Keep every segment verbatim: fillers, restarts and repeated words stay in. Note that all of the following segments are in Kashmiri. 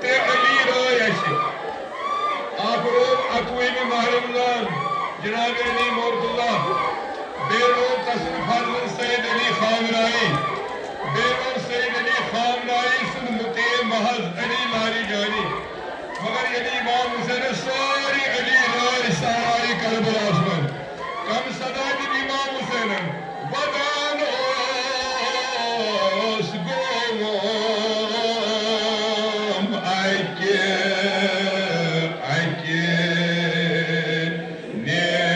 ترٛےٚ علی رٲے اَسہِ۔ اَکھ روٗد اَکوُہمہِ ماہِ رمضان جناب علی مرتضیٰ، بیٚیہِ روٗد تسُنٛد فرزند سید علی خامنائی، بیٚیہِ روٗد سید علی خامنائی سُنٛد مُطیع محض علی لاریجانی۔ مگر ییٚلہِ امام حسینس سٲری علی رٲے سارے کربلاہس منٛز، کم صدا دیُت امام حسینن؟ ودان اوس گوم اکہِ، اکہِ نیران۔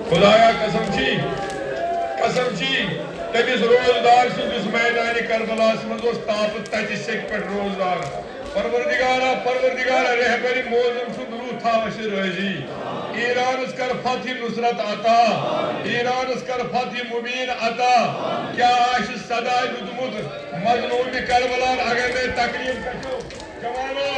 خدایا قسم چھی، قسم چھی، تٔمِس روزدار سٕنٛز یُس میدانِ کربلاہس منٛز اوس، تاپہٕ تتہِ سیٚکہِ پٮ۪ٹھ روزدار۔ پروردگارا، پروردگارا، رہبرِ معظم سُنٛد روح تھاو اَسہِ رٲضی۔ ایرانس کر فتح نصرت عطا، ایرانس کر فتح مبین عطا۔ کیٛاہ آسہِ صدا دیُتمُت مظلومِ کربلان؟ اگر نے تکلیف گژھیو، جوانو،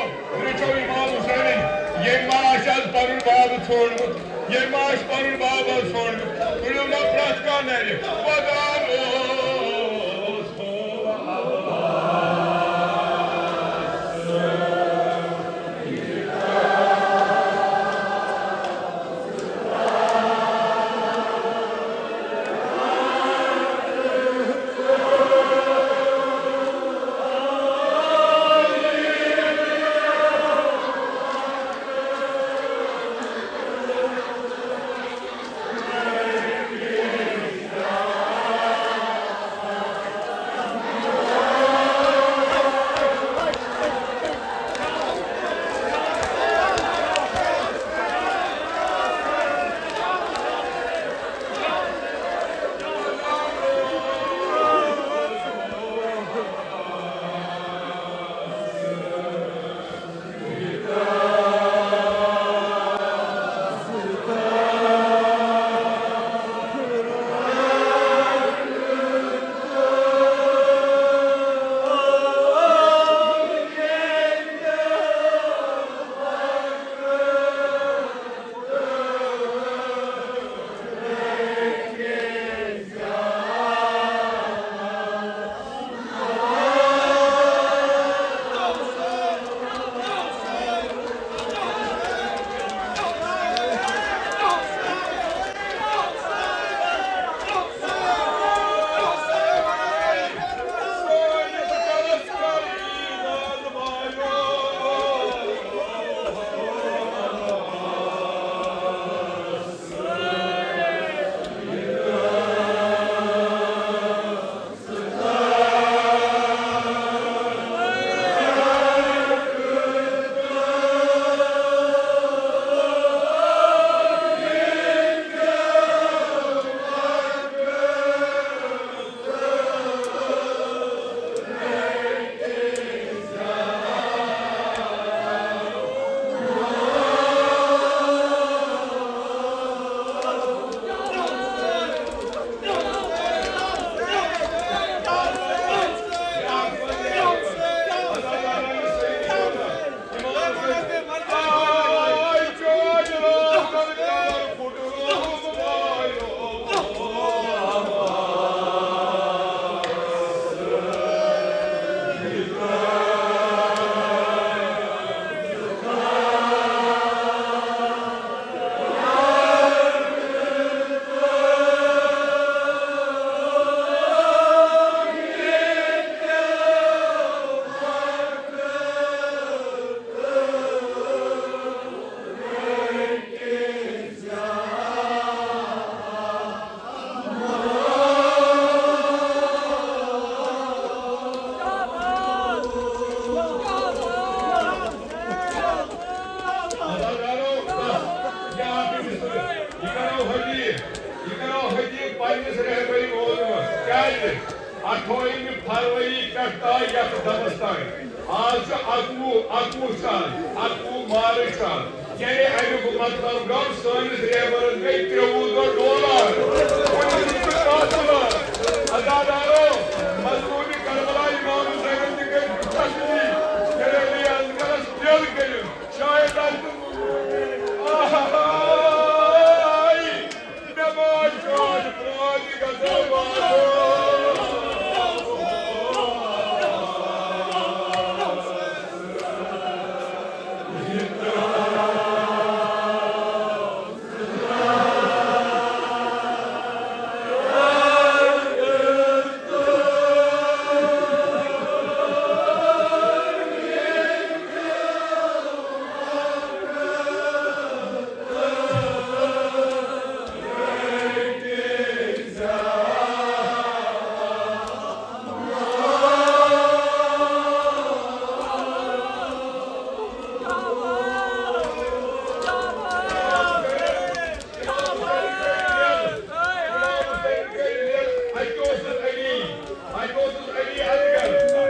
رچھو امام حسینن۔ ییٚمۍ ما آسہِ از پنُن باب ژھونڈمُت، ییٚمۍ ما آسہِ پنُن باب از ژھونڈمُت، تُلِو ما پرٛٮ۪تھ کانٛہہ نرِ۔ ودان اوس ہو پننِس رہبری مولوی منٛز۔ کیٛازِ؟ اَٹھووُہمہِ فروری پٮ۪ٹھ تام یَتھ دۄہَس تام۔ آز چھُ اَکوُہ، اَکوُہ چھُ آز، اَکوُہ مارچ چھُ آز۔ یعنی اَمیُک مطلب گوٚو، سٲنِس رہبرَس گٔے ترٛوٚوُہ دۄہ ڈولان۔ وۄنۍ چھُ سُہ کَتھ وَنان۔ عزادارو، مظلومِ کربلا امام حسینَن تہِ گٔے تسلی۔ ییٚلہِ علی اصغرَس دِل کٔرِو، شاید آسہِ نہٕ آہاے۔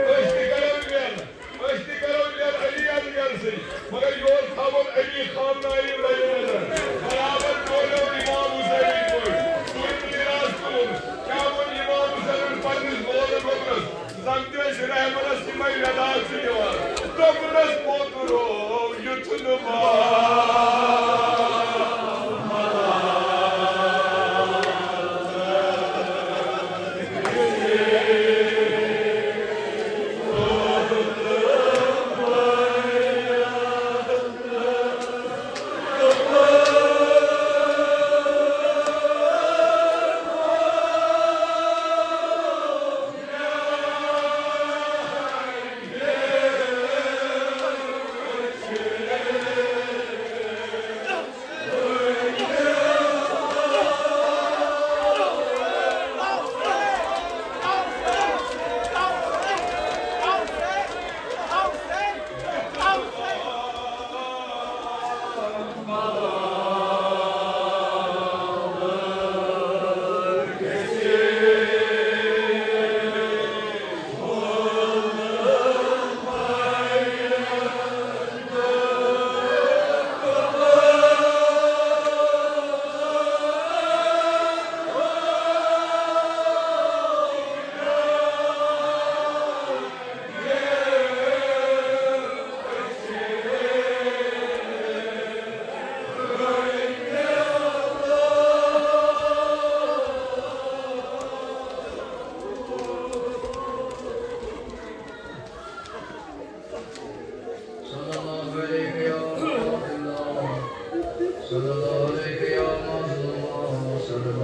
أسۍ تہِ کرو ویل، أسۍ تہِ کرو ویل علی اصغر سۭتۍ، مگر یورٕ تھاوون علی خامنائی مدِ نظر۔ برابر بوزو امام حسینٕکۍ پٲٹھۍ۔ تُہۍ میٖراث تُلُن۔ کیٛاہ ووٚن امام حسینن پننِس مول مومرس؟ زن تہِ ٲسۍ رہبرس یِمے وٮ۪داہ چھِ دِوان۔ دوٚپنس، پوٚتُر یُتھ نہٕ مال۔ صلى الله عليك يا رسول الله. صلى الله عليك يا رسول الله. صلى